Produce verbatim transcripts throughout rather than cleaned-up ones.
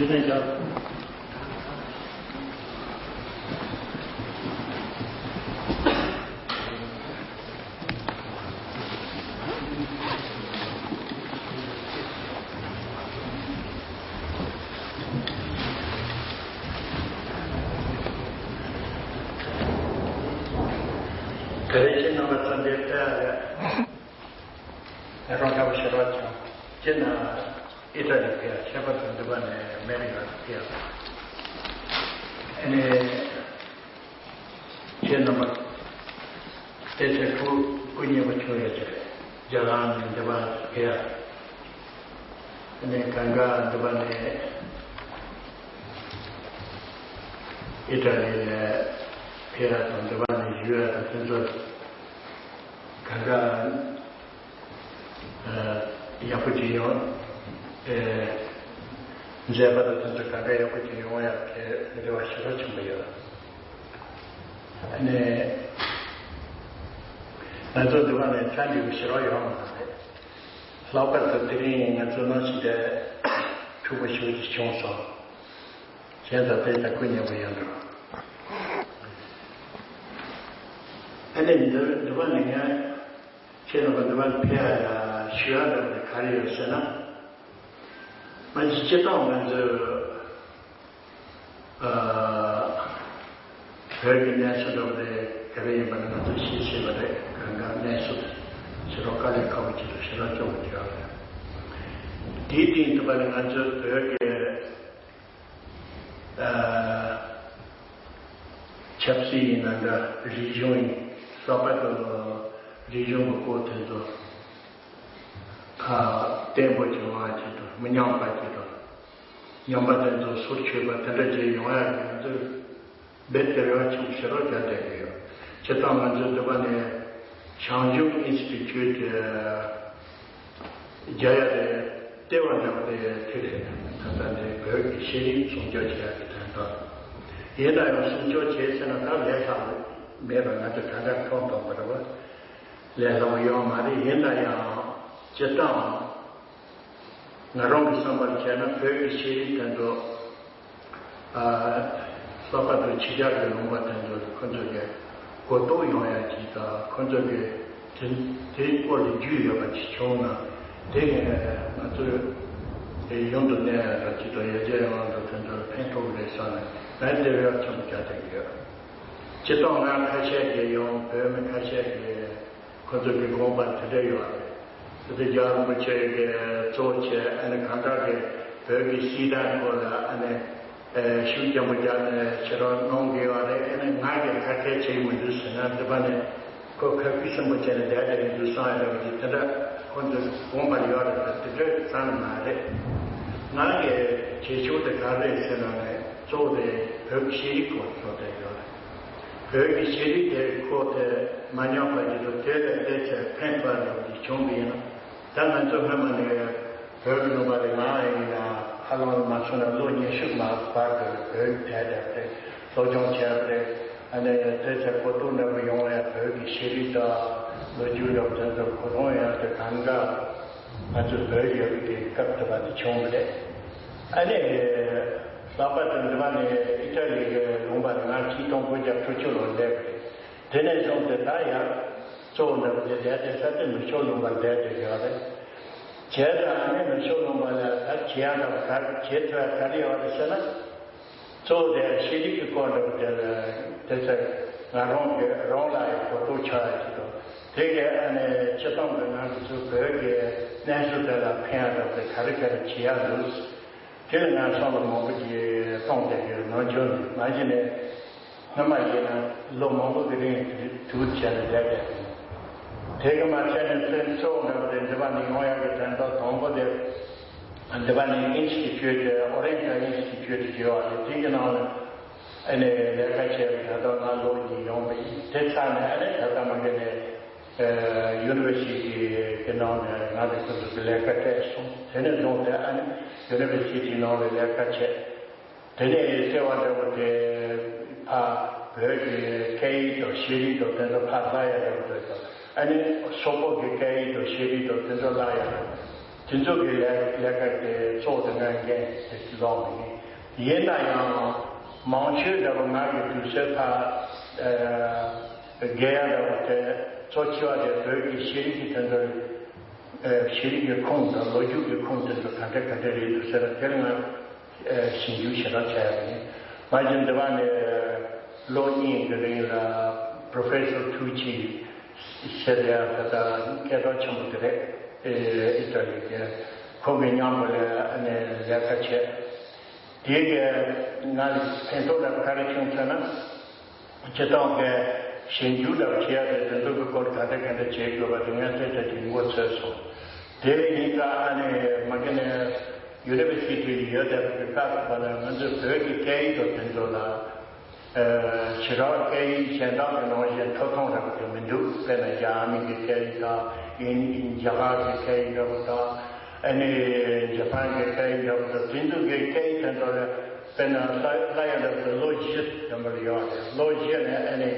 ནས་ཀྱང་། དེ་རིང་ཁྱེད་རྣམ་པ་ཚོ་འདིར་ཕེབས་ཡག་ལས་རོགས་དགའ་པོ་ཞེ་དྲག་བྱུང་། སྤྱིར་ན་ཨི་ཊ་ལི་ཕེབས་ཡག་ཁྱད་པར་དུ་འདི་པ་ནས་མེ་རི་ཀ་ལ་ཕེབས་ཡག་ཨ་ནི། ཁྱེད་རྣམ་པ་དེ་ཚེ་ཕྲུ་གུ་སྐུ་ཉེ་པོ་ཆུང་ཡོད་ཀྱི་རེད། རྒྱ་གར་ནས་འདི་པ་ཕེབས་ཡག་ཨ་ནི་གང་ག་འདི་པ་ནས་ཨི་ཊ་ལི་ནས་ཕེབས་ཡག་དང་འདི་པ་ནས་བཞུགས་ཡག་དང་དེ་ཚོ་གང་ག་ཡག་པོ་ཅིག་ཡོང་། ཨེ། མཛད་པ་དང་དེ་ཚོ་གང་ག་ཡག་པོ་ཅིག་ཡོང་ཡག་གི་རེ་བ་ཞེ་དྲག་ཆེན་པོ་ཡོད། ཨ་ནི། ང་ཚོ་འདི་པ་ནས་ཆ་འགྲིག་པོ་ཞེ་དྲག་ཡོང་བ་མ་རེད། ལྷག་པར་དུ་དེ་རིང་ང་ཚོ་གནམ་གཤིས་དེ་འཁྲུག་པོ་ཞེ་པོ་ཅིག་བྱུང་སོང་། གཞན་དང་དཔེ་ཆ་སྐུ་ཉེ་པོ་ཡོད་འགྲོ། ཨ་ནི་འདི་འདི་པ་ནས་ངས་ཁྱེད་རྣམ་པ་འདི་པ་ཕེབས་ཡག་ཞུ་ཡག་འདྲ་པོ་དེ་ག་རེ་ཡོད་ཟེར་ན། མ་གཞི་སྤྱིར་བཏང་ང་ཚོས་ཨ་བོད་ཀྱི་གནས་ཚུལ་འདྲ་པོ་དེ་ག་རེ་ཡིན་པ་ནི་ང་ཚོས་ཤེས་ཤེས་པ་རེད། གང་ག་གནས་ཚུལ་ཞེ་དྲག་དཀའ་ལས་ཁག་པོ་ཅིག་དང་ཞེ་དྲག་སྐྱོ་པོ་ཅིག་ཡོད་རེད། དེའི་སྟེང་དུ་པ་ནི་ང་ཚོས་བོད་ཀྱི་ཨ་ཆབ་སྲིད་ཡིན་ན་འདྲ། རིག་གཞུང་ཡིན། ལྷག་པར་དུ་རིག་གཞུང་གི་སྐོར་དེ་ཚོ་ཨ་བརྟན་པོ་བྱུང་བ་ཅིག་དང་མི་ཉམས་པ་ཅིག་དང་། ཉམས་པ་དེ་ཚོ་སོར་ཆུད་པ་དེ་འདྲ་ཅིག་ཡོང་ཡག་གི་ང་ཚོས་རྦད་དེ་རེ་བ་ཆེན་པོ་ཞེ་དྲག་རྒྱག་བསྡད་ཀྱི་ཡོད། སྤྱིར་བཏང་ང་ཚོས་འདི་པ་ནས་བྱང་ཆུབ་ཨིན་སི་ཊི་ཊུཊ་རྒྱག་ཡག་དེ་ལྟེ་བ་འདྲ་པོ་དེ་དེ་རེད། ད་ལྟ་འདི་བོད་ཀྱི་ཤེས་རིག་སྲུང་སྐྱོབ་བྱེད་ཡག་གི་དོན་དག་ཡིན་ན་ཡང་། སྲུང་སྐྱོབ་བྱེད་ཟེར་ན་ད་ལས་སླ་པོ་མེད་པ་ང་ཚོས་གང་ག་མཐོང་མཐོང་པ་རེད་པ། ལས་སླ་པོ་ཡོད་མ་རེད། ཡིན་ན་ཡང་སྤྱིར་བཏང་ང་རང་གི་བསམ་པར་བྱས་ན་བོད་ཀྱི་ཤེས་རིག་དེ་ཚོ་ཨ་ལྷག་པར་དུ་ཕྱི་རྒྱལ་གྱི་ལུང་པ་དེ་ཚོ་ཁོ་ཚོ་གི་གོ་རྟོགས་ཡོང་ཡག་ཅིག་དང་། ཁོ་ཚོ་གི་དེ་དེའི་སྐོར་ལ་རྒྱུས་ཡོད་པ་ཅིག་བྱུང་ན། དེ་ནས་ང་ཚོས་དེ་ཡུན་དུ་གནས་ཡག་ཅིག་དང་། ཡར་རྒྱས་ཡོང་ཡག་དང་དེ་ཚོར་ཕན་ཐོགས་རེད་བསམ་ནས་ང་དེ་རེ་བ་ཆེན་པོ་རྒྱག་བསྡད་ཀྱི་ཡོད། སྤྱིར་བཏང་ང་ཁ་ཤས་ཀྱིས་ཡང་། བོད་མི་ཁ་ཤས་ཀྱིས་ཁོ་ཚོ་གི་དགོངས་པ་དེ་འདྲ་ཡོད་རེད། དེ་ཚོ་རྒྱལ་བ་རིན་པོ་ཆེ་གིས་གཙོ་བྱས། ཨ་ནི་གང་དྲག་གི་བོད་ཀྱི་སྲིད་དོན་སྐོར་ལ་ཨ་ནི་ཨེ་ཤུགས་ཆེན་པོ་རྒྱག་ནས་ཞེ་དྲག་གནང་གི་ཡོད་རེད། ཨ་ནི་ང་གིས་ཁ་ཁ་བྱེད་ཀྱི་མི་འདུག་ཟེར་ན། འདི་པ་ནས་ཁོ་ཁ་ཁུ་སིམ་པོ་བྱས་ནས་བསྡད་བསྡད་ཀྱི་འདུག་བསམ་ཡག་འདྲ་པོ་ཅིག་དེ་འདྲ་ཁོ་ཚོ་དགོངས་པ་ཡོད་རེད། དེ་འདྲ་ཙམ་མ་རེད། ང་གི་བྱེད་ཕྱོགས་དེ་ག་རེ་རེད་ཟེར་ན་ནི། གཙོ་བོ་དེ་བོད་ཀྱི་ཤེས་རིག་སྐོར་ཕྱོགས་དེ་ཡོད་རེད། བོད་ཀྱི་ཤེས་རིག་དེ་ཁོ་དེ་མ་ཉམས་པ་ཅིག་དང་། དེ་ལ་དེ་ཚོ་ཕན་ཐོགས་ཡག་ཅིག་བྱུང་བ་ཡིན་ན། ད་ང་ཚོ་སྔོན་མ་ནས་བོད་ཀྱི་ལུང་པ་དེ་ང་ཡིན་ན་ཧ་ལམ་མ་སོང་ན་ལོ་ཉི་ཤུ་མ་བར་དུ་བོད་ཀྱི་དེ་དེ་སློབ་སྦྱོང་བྱས་པ་རེད། ཨ་ནི་དེ་ཚོ་གོ་རྟོགས་འདྲ་པོ་ཡོང་ཡག་བོད་ཀྱི་ཤེས་རིག་དང་ལོ་རྒྱུས་འདྲ་པོ་དེ་ཚོ་གོ་རྟོགས་ཡོང་ཡག་དེ་གང་ག་ང་ཚོ་བོད་ཡོད་པའི་སྐབས་དུ་བ་དེ་བྱུང་བ་རེད། ཨ་ནི་ལྷག་པར་དུ་འདི་པ་ནས་ཨི་ཊ་ལི་གི་ལུང་པ་ནས་ང་ཆིག་སྟོང་དགུ་བརྒྱ་དྲུག་ཅུ་ལོར་སླེབས་པ་རེད། དེ་ནས་བཟུང་སྟེ་ད་ཡང་གཙོ་བོ་འདྲ་པོ་དེ་བསྡད་དེ་ས་དེ་ནུབ་ཕྱོགས་ལུང་པར་བསྡད་དེ་ཡོད་རེད། བྱས་ཙང་ཨ་ནི་ནུབ་ཕྱོགས་ལུང་པ་ལ་ད་བྱེད་ཡག་འདྲ་པོ་ག་རེ་བྱེད་ཐུབ་ཡག་ག་རེ་ཡོད་རེད་ཟེར་ན། གཙོ་བོ་དེ་ཤེས་རིག་གི་སྐོར་འདྲ་པོ་དེ་ལ་དེ་ཚོ་ང་རང་གི་རང་ལ་ཡང་གོ་རྟོགས་ཆགས་ཡག་ཅིག་དང་། དེ་གའི་ཨ་ནི་སྤྱིར་བཏང་གི་ང་ཚོ་ཚོའི་བོད་ཀྱི་གནས་ཚུལ་དེ་ལ་ཕན་ཡག་འདྲ་པོ་དེ་ག་རེ་ག་རེ་བྱེད་ཡག་འདུག་དེ་ལ་ང་བསམ་བློ་མང་པོ་ཅིག་གཏོང་བསྡད་ཀྱི་ཡོད། ནམ་རྒྱུན་ནས་མ་གཞི་ནས་སྔོན་མ་ཡིན་ན་ལོ་མང་པོ་གི་རིང་དུས་བྱས་ནས་བསྡད་བསྡད་ཡོད། དེ་གི་མ་ཚད་ནས་ཚེ་གཙོ་བོ་འདྲ་པོ་དེ་འདི་པ་ནས་ཡོང་ཡག་གི་དོན་དག་དང་པོ་དེ། འདི་པ་ནི་ཨིན་སི་ཊི་ཊུཊ། ཨོ་རེན་ཊལ་ཨིན་སི་ཊི་ཊུཊ་ཟེར་བ་རེད། དེ་གི་ནང་ནས་ཨ་ནི་ལས་ཀ་བྱས་པའི་ད་ལྟ་ང་ལོ་གཉིས་ཡོང་བ་ཡིན། དེ་ཚར་ནས་ཨ་ནི་ད་ལྟ་མ་གི་ནས་ཡུ་ནི་ཝར་སི་ཊི་གི་ནང་ནས་ང་དེ་ཁོ་ཚོ་གི་ལས་ཀ་སྤྲད་སོང་། དེ་ནས་བཟུང་སྟེ་ཨ་ནི་ཡུ་ནི་ཝར་སི་ཊི་ནང་ལ་ལས་ཀ་བྱས། དེ་ནས་ལྟེ་བ་འདྲ་པོ་དེ་ཕར་བོད་ཀྱི་སྐད་ཡིག་དང་ཤེས་རིག་དང་དེ་ཚོ་ཕར་བསླབ་ཡག་འདྲ་པོ་དེ་དང་། ཨ་ནི་སོག་པོ་གི་སྐད་ཡིག་དང་ཤེས་རིག་དང་དེ་ཚོ་བསླབ་ཡག་འདྲ་པོ། དེ་ཚོ་གི་ལས་ལས་ཀ་དེ་གཙོ་བོ་དེ་ང་འགན་དེ་ལོག་མི་ཉན། ཡིན་ན་ཡང་མང་ཆོས་འདྲ་བོ་ང་གི་དུས་ཚོད་ཕ་རྒས་ཡ་འདྲ་བོ་དེ་གཙོ་ཆེ་བ་དེ་བོད་ཀྱི་ཤེས་རིག་གི་དོན་དུ་ཤེས་རིག་གི་ཁུངས་དང་ལོ་རྒྱུས་ཀྱི་ཁུངས་དེ་ཚོ་ག་འདྲ་ག་འདྲ་རེད་འདུག་ཟེར་ན། དེར་ང་ཞིབ་འཇུག་ཞེ་དྲག་བྱས་ཡོད་ནི། ང་ཚོ་འདི་བ་ནས་ལོ་གཉིས་ཀྱི་རིང་ལ་Professor ཐུགས་རྗེ་ཟེར་ཡ་ད་ལྟ་སྐད་གྲགས་ཆེན་པོ་དེ་རེད། ཨི་ཊ་ལི་གི་ཁོང་གི་མཉམ་པོ་ལ་ཨ་ནི་ལས་ཀ་བྱས། དེ་གི་ང་ལ་ཕན་ཐོགས་ལ་ག་རེ་བྱུང་ཟེར་ན། སྤྱི་བཏང་གི་ཞིབ་འཇུག་དང་བྱེད་ཡ་དེ་དེ་ཚོ་གི་སྐོར་ག་འདྲ་ག་འདྲ་བྱེད་དགོས་པ་དེ་ངས་ཏོག་ཙམ་ཅིག་མགོ་ཚོས་སོང་། དེ་ཡིན་ཙང་ཨ་ནི་མ་གི་ནས་ཡུ་ནི་ཝར་སི་ཊི་ཡོད་བསྡད་པའི་སྐབས་སུ་བ་ལ་ང་ཚོས་བོད་ཀྱི་སྐད་ཡིག་དང་དེ་ཚོ་ལ་ཞེ་དྲག་སྐད་ཡིག་གཞན་དག་གི་ནང་བཞིན་ཐོབ་ཐང་རག་གི་མི་འདུག་དཔེར་ན་རྒྱ་མི་གི་སྐད་ཡིག་དང་ཨིན་རྒྱ་གར་གྱི་སྐད་ཡིག་འདྲ་བོ་དང་། ཨ་ནི་ཇ་པན་གྱི་སྐད་ཡིག་འདྲ་བོ་དང་དེ་ཚོ་གི་སྐད་ཡིག་དེ་ཚོ་ལ། དཔེར་ན་ལྷ་ལྷ་ཡ་འདྲ་བོ་ལོ་བཞི་ཙམ་པ་ལ་ཡོད་རེད། ལོ་བཞི་ནས་ཨ་ནི་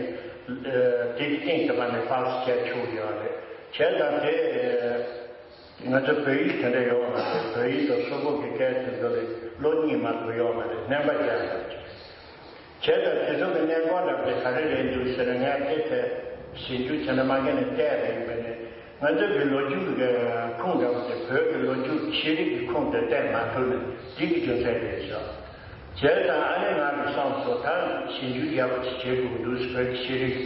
དེའི་སྟེང་དུ་མ་ནས་པཱ་སི་བྱས་ཆོག་ཡོད་རེད། བྱས་ཙང་དེ་ང་ཚོ་བོད་ཡིག་དེ་འདྲ་ཡོད་མ་རེད། བོད་ཡིག་དང་སོག་པོ་གི་སྐད་དེ་ཚོ་ལ་ལོ་གཉིས་མ་གཏོགས་ཡོད་མ་རེད། སྨན་པ་རྒྱག་ཡོད་རེད། བྱས་ཙང་དེ་ཚོ་གི་གནད་འགག་འདྲ་བོ་དེ་ག་རེ་རེད་འདུག་ཟེར་ན། ངས་དེ་ཐད་ཞིབ་འཇུག་བྱས་ན་མ་གི་ནས་བལྟས་རེད། ཡིན་པ་ནི་ང་ཚོ་གི་ལོ་རྒྱུས་ཀྱི་ཁུངས་འདྲ་བོ་དེ་བོད་ཀྱི་ལོ་རྒྱུས་ཤེས་རིག་གི་ཁུངས་དེ་བལྟས་མ་ཐུབ་ནས་འདི་གི་རྒྱུ་མཚན་རེད་ཤག་བྱས་ཙང་ཨ་ནི་ང་གི་བསམ་སོང་། ད་ཞིབ་འཇུག་ཡག་པོ་ཅིག་བྱེད་དགོས་འདུག་བོད་ཀྱི་ཤེས་རིག་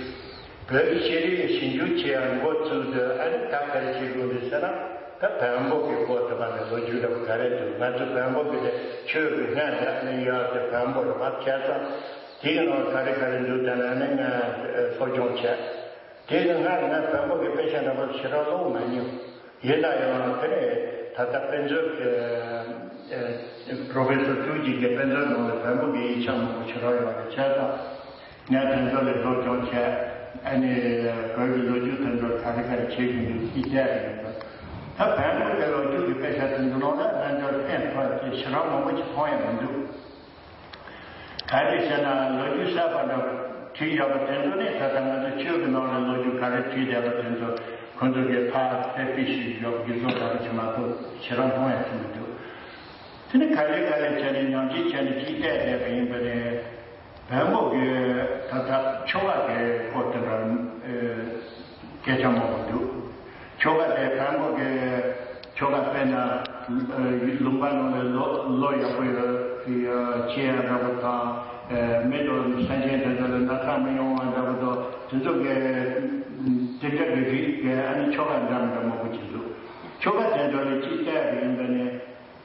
བོད་ཀྱི་ཤེས་རིག་ལ་ཞིབ་འཇུག་བྱེད་ཡག་འགོ་བཙུགས་དུས། ཨ་ནི་ད་ག་རེ་བྱེད་དགོས་འདུག་ཟེར་ན། ད་བོན་པོ་གི་སྐོར་དུ་བ་ནས་ལོ་རྒྱུས་འདྲ་བོ་ག་རེ་འདུག་ང་ཚོ་བོན་པོ་གི་དེ་ཆོས་ཀྱི་སྔོན་ལ་ནས་ཡོད་དེ་བོན་པོ་རེད་པ། བྱས་ཙང་དེའི་ནང་ག་རེ་ག་རེ་འདུག་ད་ནས་ནི་ང་གསོ་སྐྱོང་བྱས། དེ་ནི་སྔར་ང་བོན་པོ་གི་དཔེ་ཆ་འདྲ་བོ་ཞེ་དྲག་ཀློག་མ་མྱོང་། ཡིན་ན་ཡང་དེ་ནས་ད་ལྟ་དཔེ་མཛོད་ཀྱི་Professor ཐུགས་རྗེ་གི་དཔེ་མཛོད་ནང་ལ་བོན་པོ་གི་ཡིག་ཆ་མང་པོ་ཞེ་དྲག་ཡོད་རེད། བྱས་ཙང་ངས་དེ་ཚོ་ལ་སློབ་སྦྱོང་བྱས། ཨ་ནི་བོད་ཀྱི་ལོ་རྒྱུས་དེ་ཚོ་ག་རེ་ག་རེ་བྱེད་དགོས་འདུག་ཅེས་བལྟས་པ་ཡིན་པ། ད་བོན་པོ་གི་ལོ་རྒྱུས་ཀྱི་དཔེ་ཆ་དེ་ཚོ་ནང་ལ་ང་ཚོར་ཕན་ཐོགས་ཅིག་ཞེ་དྲག་མང་པོ་ཅིག་མཐོང་ཡ་མི་འདུག་ག་རེ་ཟེར་ན་ལོ་རྒྱུས་གསར་པ་འདྲ་བོ་བྲིས་ཡོད་པ་དེ་ཚོ་ནི། ད་ལྟ་ང་ཚོ་ཆོས་ཀྱི་ནང་ལ་ལོ་རྒྱུས་ག་རེ་བྲིས་བསྡད་པ་དེ་ཚོ་ཁོ་ཚོ་གིས་ཕར་དཔེ་ཁྲིད་ཞིག་ཡོད་པ་གི་བཟོ་འདྲ་བོ་ཅིག་མ་གཏོགས་ཞེ་དྲག་མཐོང་ཡ་ཅིག་མི་འདུག་དེ་ནི་ག་ལེ་ག་ལེ་བྱས་ནས་ཉམས་ཞིབ་བྱས་ནས་ཅིག་བལྟས་བསྡད་པ་ཡིན་པ་ནི། བོན་པོ་གི་ད་ལྟ་ཆོ་ག་གི་སྐོར་དེ་འདྲ་སྐད་ཆ་མང་པོ་འདུག་ཆོ་ག་དེ་བོན་པོ་གི་ཆོ་ག་དཔེར་ན་ལུང་པ་ནང་ལ་ལོ་ལོ་ཡག་པོ་ཡོད་ཡོད་བྱེད་ཡ་འདྲ་བོ་དང་། མི་དང་སེམས་ཅན་དེ་ཚོ་ལ་ན་ཚ་མི་ཡོང་བ་འདྲ་བོ་དང་། དེ་ཚོ་གི་དེ་འདྲ་གི་རིགས་གི་ཨ་ནི་ཆོ་ག་འདྲ་མི་འདྲ་མང་པོ་ཅིག་འདུག་ཆོ་ག་དེ་ཚོ་ལ་ཅིག་བལྟས་པ་ཡིན་པ་ནི།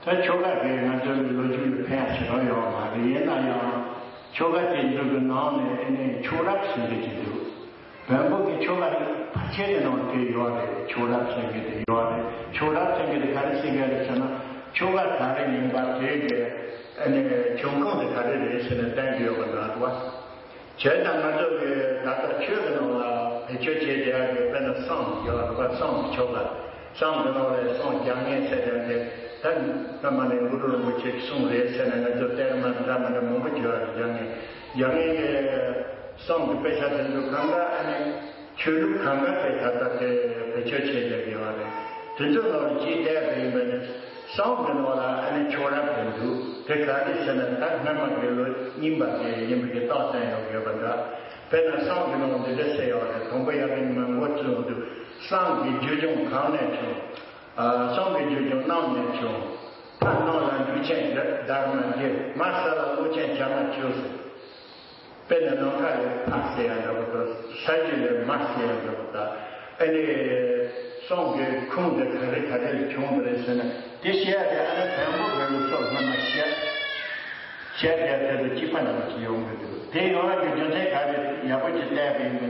ད་ཆོ་ག་དེ་ང་ཚོའི་ལོ་རྒྱུས་ལ་ཕན་ཡག་ཞེ་དྲག་ཡོད་མ་རེད། ཡིན་ན་ཡང་ཆོ་ག་དེ་ཚོ་གི་ནང་ནས་ཨ་ནི་ཆོས་རབ་ཟེར་མཁན་ཅིག་འདུག་བོན་པོ་གི་ཆོ་ག་ཕལ་ཆེར་གི་ནང་དེ་ཡོད་རེད། ཆོས་རབ་ཟེར་མཁན་དེ་ཡོད་རེད། ཆོས་རབ་ཟེར་མཁན་དེ་ག་རེ་ཟེར་མཁན་རེད་ཟེར་ན། ཆོ་ག་ག་རེ་ཡིན་པ་དེ་གི་ཨ་ནི་བྱུང་ཁུངས་དེ་ག་རེ་རེད་ཟེར་ནས་བསྟན་གྱི་ཡོད་པ་འདྲ་འདུག་བ། བྱས་ཙང་ང་ཚོ་གི་ད་ལྟ་ཆོས་ཀྱི་ནང་ལ་བེད་སྤྱོད་བྱེད་བསྡད་ཡག་གི་དཔེར་ན་བསང་ཡོད་རེད་པ། བསང་གི་ཆོ་ག་བསང་གི་ནང་ལ་བསང་རྒྱག་མཁན་ཟེར་དེ་འདྲ་ད་སྔ་མ་ནས་གུ་རུ་རིན་པོ་ཆེ་གི་གསུང་རེད་ཟེར་ནས་ང་ཚོ་གཏེར་མ་འདྲ་མི་འདྲ་མང་པོ་ཅིག་ཡོད་རེད། རྒྱག་མཁན་རྒྱག་མཁན་གྱི་བསང་གི་དཔེ་ཆ་དེ་ཚོ་གང་ག་ཨ་ནི་ཆོས་ལུགས་གང་ག་དེ་ད་ལྟ་དེ་བེད་སྤྱོད་བྱེད་བསྡད་ཡོད་རེད། དེ་ཚོ་ནང་ལ་ཅིག་བལྟས་པ་ཡིན་པ་ནི། བསང་གི་ནང་ལ་ཨ་ནི་ཆོས་རབ་དེ་འདུག་དེ་ག་རེ་ཟེར་ན་ད་སྔ་མ་གི་ལོ་རྙིང་པ་དེ་ཡིན་པ་གི་རྟགས་བསྟན་ཡོང་གི་ཡོད་པ་འདྲ། དཔེར་ན་བསང་གི་ནང་འདི་འདྲ་ཟེར་ཡོད་རེད། དང་པོ་ཡར་ངོའི་མར་མགོ་བཙུགས་འདུག་བསང་གི་རྒྱུ་ལྗོངས་གང་ནས་བྱུང་། ཨ། བསང་གི་རྒྱུ་ལྗོངས་གནམ་ནས་བྱུང་། ཕར་གནམ་ལ་འབྲུག་ཆེན་དར་མ་འདི། མར་ས་ལ་ཀླུ་ཆེན་བྱ་མ་ཁྱུ་ཟེར། དཔེར་ན་ནམ་མཁའ་ལ་ཕ་ཟེར་ཡ་འདྲ་པོ་དང་། ས་གཞི་ལ་མ་ཟེར་ཡ་འདྲ་པོ་དང་། ཨ་ནི་བསང་གི་ཁུངས་དེ་ག་རེ་ག་རེ་ལ་བྱུང་བ་རེད་ཟེར་ན། དེ་བཤད་ཡ་དེ་ཨ་ནི་བོན་པོ་གི་ལུགས་སྲོལ་སྔོན་མ་བཤད་བཤད་ཡ་དེ་དང་གཅིག་པ་འདྲ་པོ་ཅིག་ཡོང་གི་འདུག་དེ་ཡོང་ཡ་གི་རྒྱུ་མཚན་ག་རེ་ཡག་པོ་ཅིག་བལྟས་པ་ཡིན་ན།